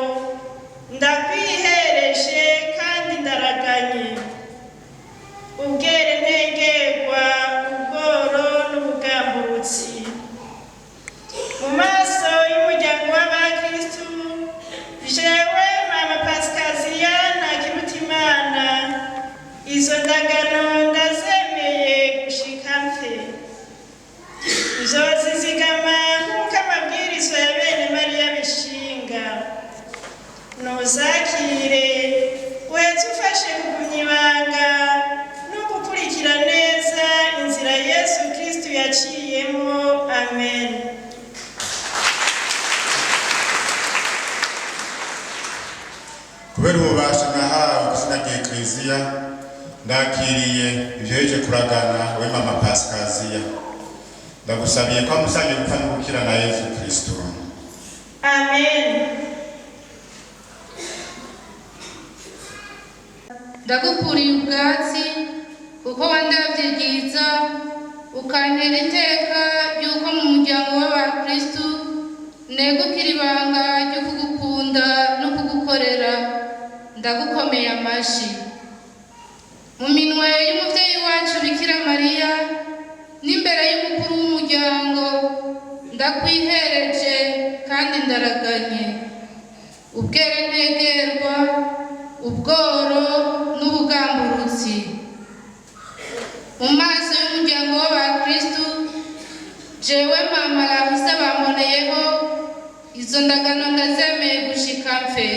[SPEAKER 4] Ndakwihereje kandi ndaraganye ubwere ntegerwa, ubworo n'ubugamburutsi. Mu maso y'umuryango w'abakristu, jewe mama Pasikaziya Ntakirutimana, izo ndagano ndazemeye gushika mfe. Nzozizigama nk'uko amabwirizwa ya bene Mariya bishinga. Nuzakire, uheze ufashe kugumya ibanga no gukurikira neza inzira Yesu Kristo yaciyemo. Amen.
[SPEAKER 2] Kubera ububasha nahawe ku izina rya Ekleziya, ndakiriye ivyeje kuragana we mama Pasikaziya. Ndagusabiye kwa musangiye gupfa no gukira na Yesu Kristo.
[SPEAKER 4] Amen.
[SPEAKER 10] Ndagukuriye ubwatsi kuko wandavye ryiza, ukantera iteka ry'uko mu muryango w'abakristu negukira ibanga ryo kugukunda no kugukorera. Ndagukomeye amashi. Mu minwe y'umuvyeyi wacu Bikira Mariya n'imbere y'umukuru w'umuryango, ndakwihereje kandi ndaraganye ubwere ntegerwa, ubworo n'ubugamburutsi. Mu maso y'umuryango w'abakristu, jewe mama Larisa bamoneyeho, izo ndagano ndazemeye gushika mfe.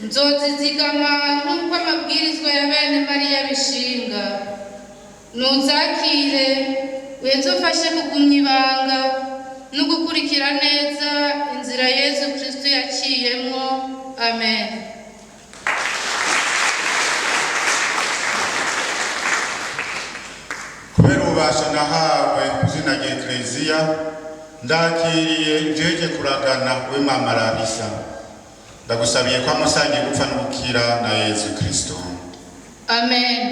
[SPEAKER 10] Nzozizigama nk'uko amabwirizwa ya bene Mariya bishinga. Nuzakire, uheze ufashe kugumya ibanga no gukurikira neza inzira Yezu Kristu yaciyemwo. Amen.
[SPEAKER 2] Kubera ububasha nahawe ku izina rya Ekleziya, ndakiriye ivyeje kuragana we mama Larisa. Ndagusabiye ko amusangiye gupfa no gukira na Yezu Kristo.
[SPEAKER 10] Amen.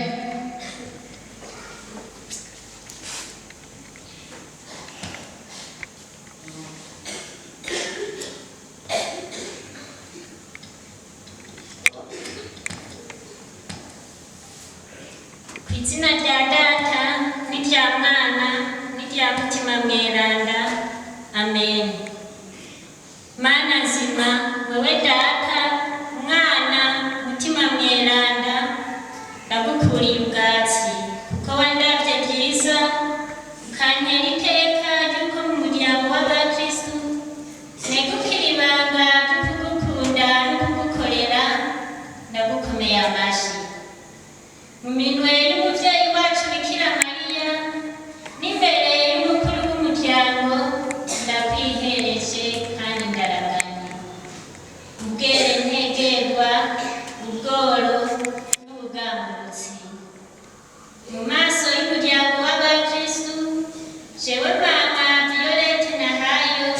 [SPEAKER 11] Ku izina rya Data n'irya Mwana n'irya Mutima Mweranda. Amen. Mana nzima, wewe Data, Mwana, Mutima Mweranda, ndagukuriye ubwatsi kuko wandavye ryiza, ukantera iteka ry'uko mu muryango w'abakristu negukira ibanga ryo kugukunda no kugukorera. Ndagukomeye amashi. Mu minwe y'umuvyeyi wacu Bikira Mariya n'imbere y'umukuru w'umuryango, ndakwihereje kandi ndaraganye ubwere ntegerwa, ubworo n'ubugambutsi. Mu maso y'umuryango w'abakristu, jewe mama Violette Nahayo,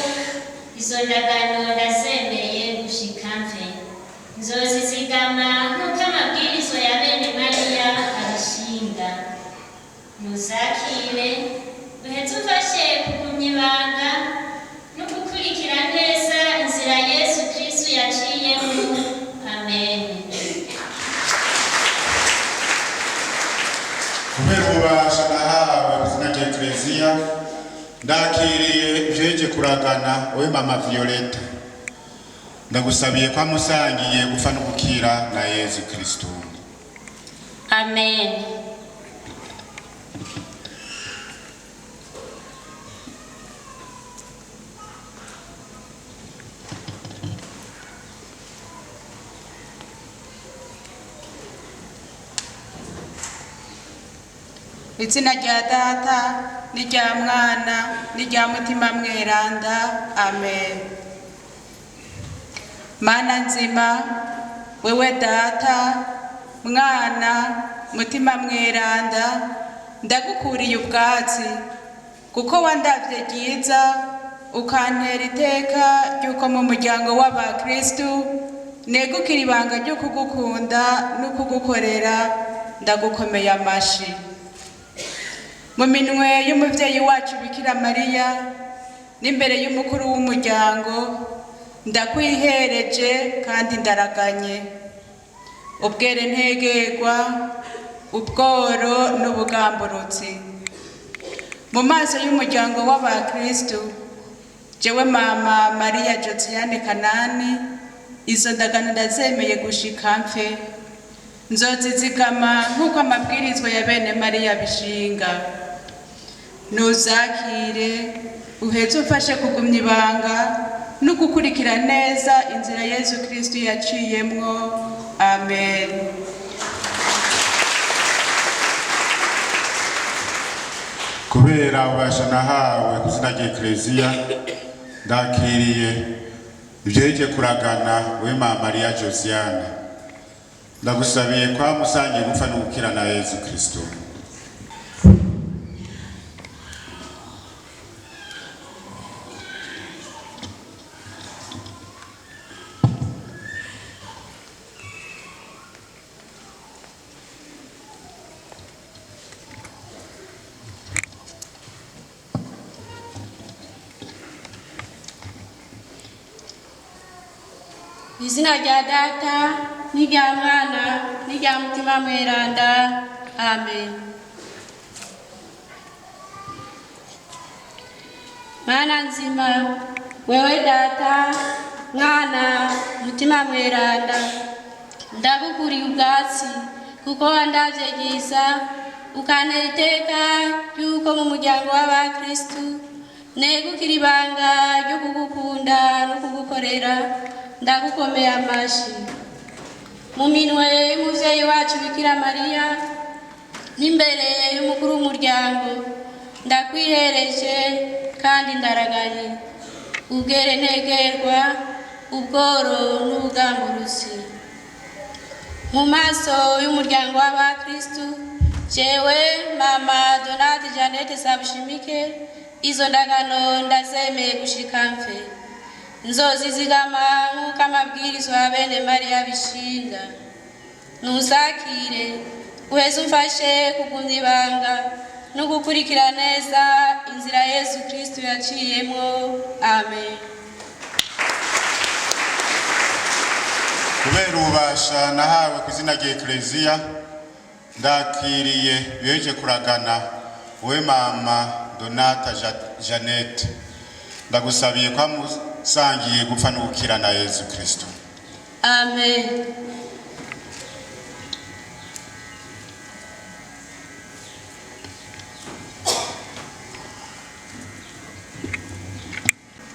[SPEAKER 11] izo ndagano ndazemeye gushika mfe. Nzozizigama nk'uko amabwirizwa ya bene Mariya abishinga. Muzakire, uheze ufashe kugumya ibanga no gukurikira neza inzira Yesu Kristu yaciyemo. Amen.
[SPEAKER 2] Kubera ububasha nahawe ku izina rya Ekleziya, ndakiriye ivyeje kuragana we mama Violette. Ndagusabiye ko amusangiye gupfa no gukira na Yezu Kristo.
[SPEAKER 11] Amen.
[SPEAKER 8] Izina rya Data n'irya Mwana n'irya Mutima Mweranda. Amen. Mana nzima, wewe Data, Mwana, Mutima Mweranda, ndagukuriye ubwatsi kuko wandavye ryiza, ukantera iteka ry'uko mu muryango w'abakristu negukira ibanga ryo kugukunda no kugukorera. Ndagukomeye amashi. Mu minwe y'umuvyeyi wacu Bikira Mariya n'imbere y'umukuru w'umuryango, ndakwihereje kandi ndaraganye ubwere ntegerwa, ubworo n'ubugamburutsi. Mu maso y'umuryango w'abakristu, jewe mama Mariya Josiane Kanani, izo ndagano ndazemeye gushika mfe. Nzozizigama nk'uko amabwirizwa ya bene Mariya bishinga. Nuzakire, uheze umfashe kugumya ibanga no gukurikira neza inzira Yezu Kristu yaciyemwo. Amen.
[SPEAKER 2] Kubera ububasha nahawe ku izina rya Ekleziya, ndakiriye ivyeje kuragana we mama Mariya Josiane. Ndagusabiye kwa musangiye gupfa no gukira na Yezu Kristo.
[SPEAKER 10] Izina rya Data n'irya Mwana n'irya Mutima Mweranda. Amen. Mana nzima, wewe Data, Mwana, Mutima Mweranda, ndagukuriye ubwatsi kuko wandavye ryiza, ukantera iteka ry'uko mu muryango w'abakristu negukira ibanga ryo kugukunda no kugukorera. Ndagukomeye amashi mu minwe y'umuvyeyi wacu Bikira Mariya n'imbere y'umukuru w'umuryango, ndakwihereje kandi ndaraganye ubwere ntegerwa ubworo n'ubugamburuzi mu maso y'umuryango w'abakristu. Jewe mama Donate Jeannette Sabushimike, izo ndagano ndazemeye gushika mfe. Nzozizigama nk'uko amabwirizwa ya bene Mariya bishinga. Nuzakire, uheze umfashe kugumya ibanga no gukurikira neza inzira Yesu Kristu yaciyemo. Amen.
[SPEAKER 2] Kubera ububasha nahawe ku izina rya Ekereziya, ndakiriye beje kuragana wowe mama Donata Jeannette. Ndagusabiye kwa musangiye gupfa no gukira na Yesu Kristo.
[SPEAKER 10] Amen.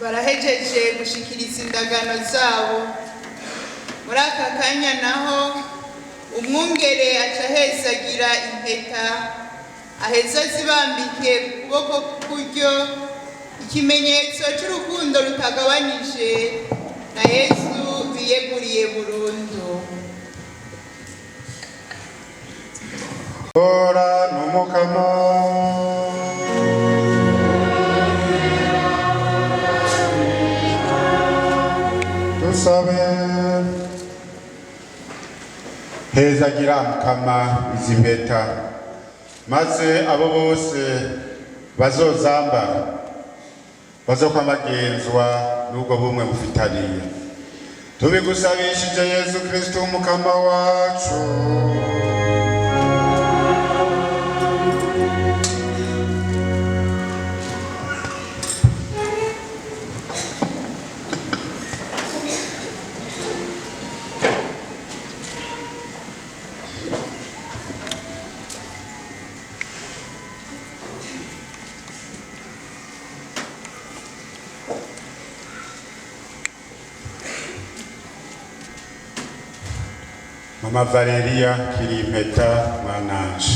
[SPEAKER 7] Barahejeje gushikiriza indagano zabo. Muri aka kanya naho umwungere aca ahezagira impeta, aheza azibambike ku kuboko k'ukuryo, ikimenyetso cy'urukundo rutagabanije na Yesu biyeguriye burundu.
[SPEAKER 2] Ora n'Umukama. Dusabe. Hezagira Mukama izi mpeta, maze abo bose bazozambara bazokwamagenzwa n'ubwo bumwe mufitaniye. Tubigusabishije Yesu Kristo Umukama wacu. Mama Valeria Kirimpeta mwananje,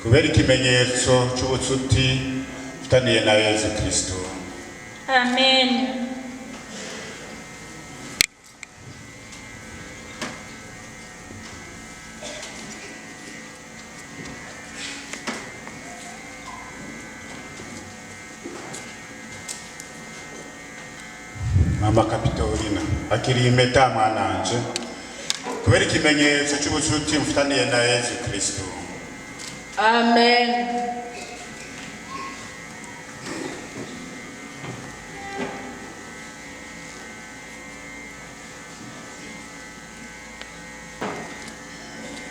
[SPEAKER 2] kubera ikimenyetso c'ubucuti mfitaniye na Yesu Kristo.
[SPEAKER 9] Amen.
[SPEAKER 2] Mama Kapitolina akiri impeta mwananje, kubera ikimenyetso c'ubucuti mfitaniye na Yesu Kristo.
[SPEAKER 10] Amen.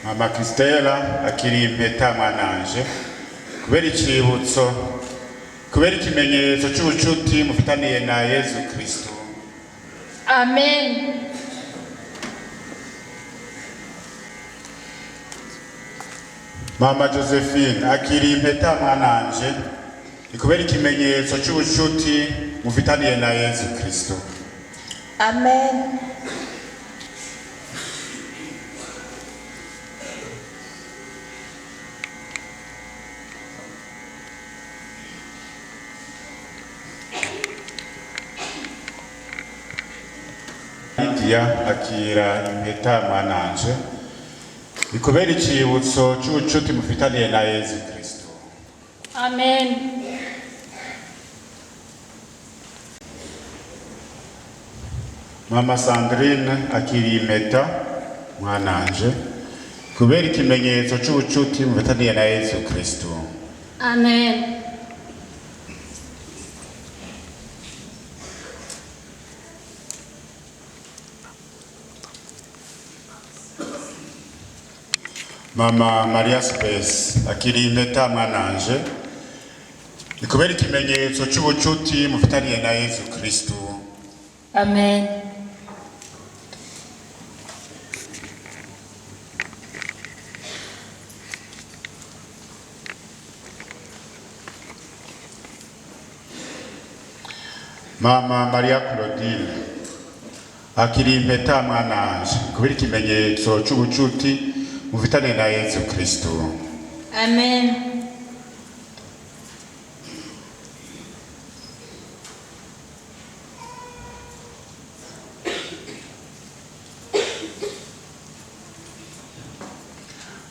[SPEAKER 2] Mama Christella akiri impeta mwananje, kubera icibutso, kubera ikimenyetso c'ubucuti mufitaniye na Yesu Kristo.
[SPEAKER 9] Amen.
[SPEAKER 2] Mama Josephine akiri impeta mwananje, kubera ikimenyetso c'ubucuti mufitaniye na Yesu Kristo.
[SPEAKER 6] Amen.
[SPEAKER 2] Lydia akira impeta mwananje, ikubera icibutso c'ubucuti mufitaniye na Yesu Kristo.
[SPEAKER 9] Amen.
[SPEAKER 2] Mama Sandrine akiri impeta mwananje, kubera ikimenyetso c'ubucuti mufitaniye na Yesu Kristo.
[SPEAKER 9] Amen.
[SPEAKER 2] Mama Maria Space, akiri impeta mwananje, ikubera ikimenyetso cy'ubucuti mufitaniye na Yezu Kristu.
[SPEAKER 6] Amen.
[SPEAKER 2] Mama Maria Claudine, akiri impeta mwananje, kubera ikimenyetso cy'ubucuti mufitane na Yezu Kristu.
[SPEAKER 1] Amen.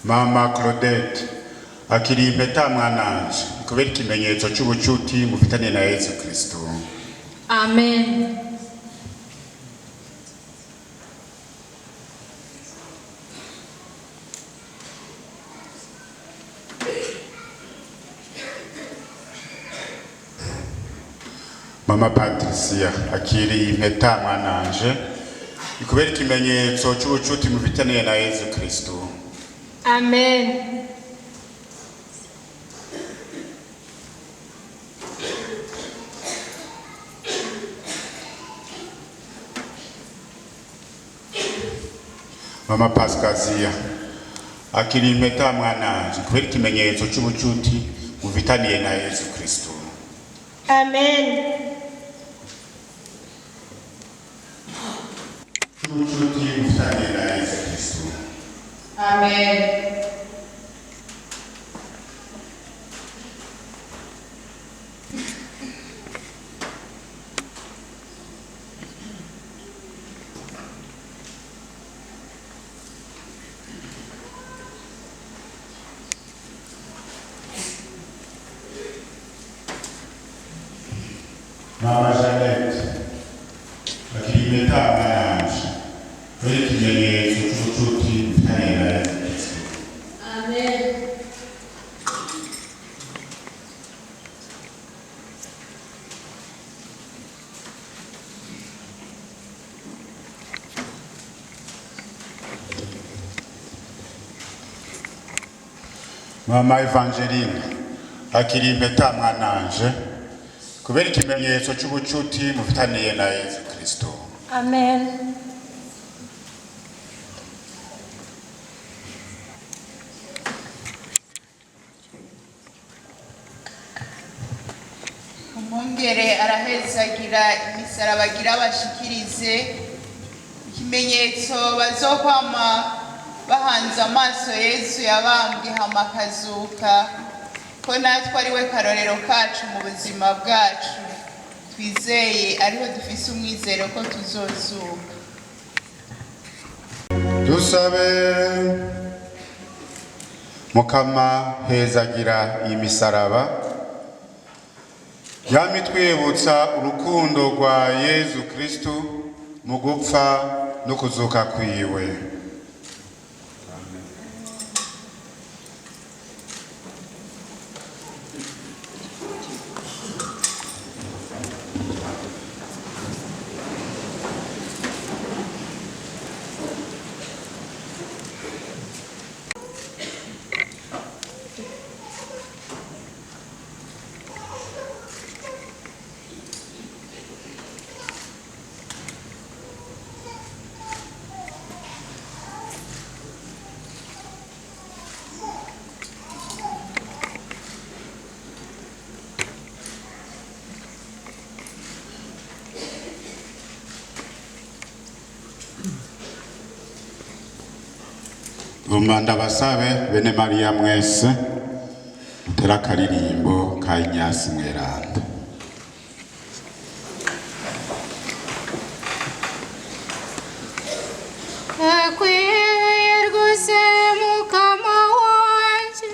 [SPEAKER 2] Mama Claudette, akiri impeta mwananje, kubera ikimenyetso cy'ubucuti mufitane na Yezu Kristu.
[SPEAKER 9] Amen.
[SPEAKER 2] Mama Patricia, akiri impeta mwananje, ikubera ikimenyetso cy'ubucuti mufitaniye na Yezu Kristu.
[SPEAKER 9] Amen.
[SPEAKER 2] Mama Pascasia, akiri impeta mwananje, kubera ikimenyetso cy'ubucuti mufitaniye na Yezu Kristu.
[SPEAKER 4] Amen.
[SPEAKER 2] Cy'ubucuti mufitaniye na Yezu Kristu.
[SPEAKER 7] Amen.
[SPEAKER 2] Mama Jeannette, akiri impeta mwananje, kubera ikimenyetso cy'ubucuti mufitaniye na Yezu Kristu.
[SPEAKER 1] Amen.
[SPEAKER 2] Mama Evangeline, akiri impeta mwananje, kubera ikimenyetso cy'ubucuti mufitaniye na Yezu Kristo.
[SPEAKER 1] Amen.
[SPEAKER 7] Umwungere arahezagira imisaraba agira abashikirize ikimenyetso bazokwama bahanze amaso Yezu yabambwe hama akazuka, ko natwe ari we karorero kacu mu buzima bwacu, twizeye ariho dufise umwizero ko tuzozuka.
[SPEAKER 2] Dusabe. Mukama, hezagira iyi misaraba yama itwibutsa urukundo rwa Yezu Kristu mu gupfa no kuzuka kwiwe. Ngomba ndabasabe bene Mariya mwese mutere akaririmbo ka Inyasi Mweranda.
[SPEAKER 10] Akwiye rwose Mukama wanje,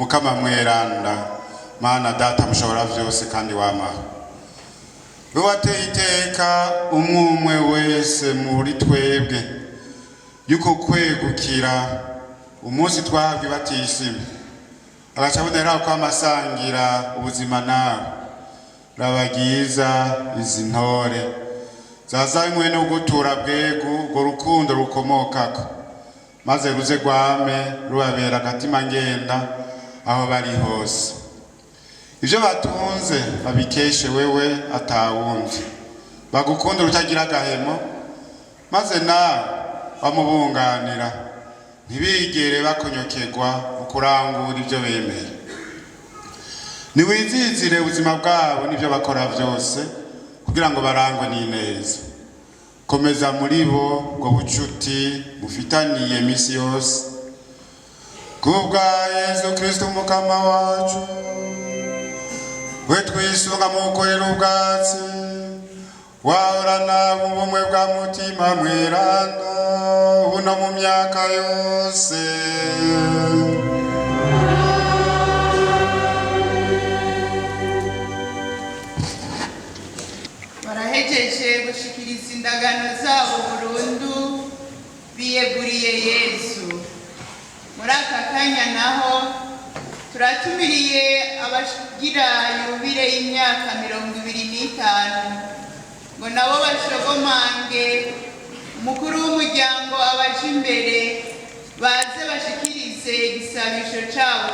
[SPEAKER 2] Mukama mweranda, Mana Data mushobora vyose kandi wamaho, we wateye iteka umwe umwe wese muri twebwe yuko kwegukira umunsi twahabwa ibatisimu, agaca aboneraho ko amasangira ubuzima nawe. Raba ryiza izi ntore zazanywe no gutura bwegu urwo rukundo rukomokako, maze ruze rwame rubabera agatima ngenda aho bari hose. Ibyo batunze babikeshe wewe atawundi, bagukunda utagira agahemo, maze nawe bamubunganira, ntibigere bakonyokerwa mu kurangura ibyo bemeye. Niwizizire ubuzima bwabo n'ibyo bakora byose, kugira ngo barangwe n'ineza. Komeza muri bo ubwo bucuti mufitaniye iminsi yose, kubwa Yezu Kristo Umukama wacu, we twisunga mu gukorera ubwatsi, wahorana ubumwe bwa Mutima Mweranda, ubu no mu myaka yose.
[SPEAKER 7] Barahejeje gushikiriza indagano zabo burundu, biyeguriye Yesu. Muri aka kanya naho turatumiriye abagira yubile y'imyaka 25 ngo nabo bashogomange umukuru w'umuryango abaje imbere, baze bashikirize igisabisho cabo.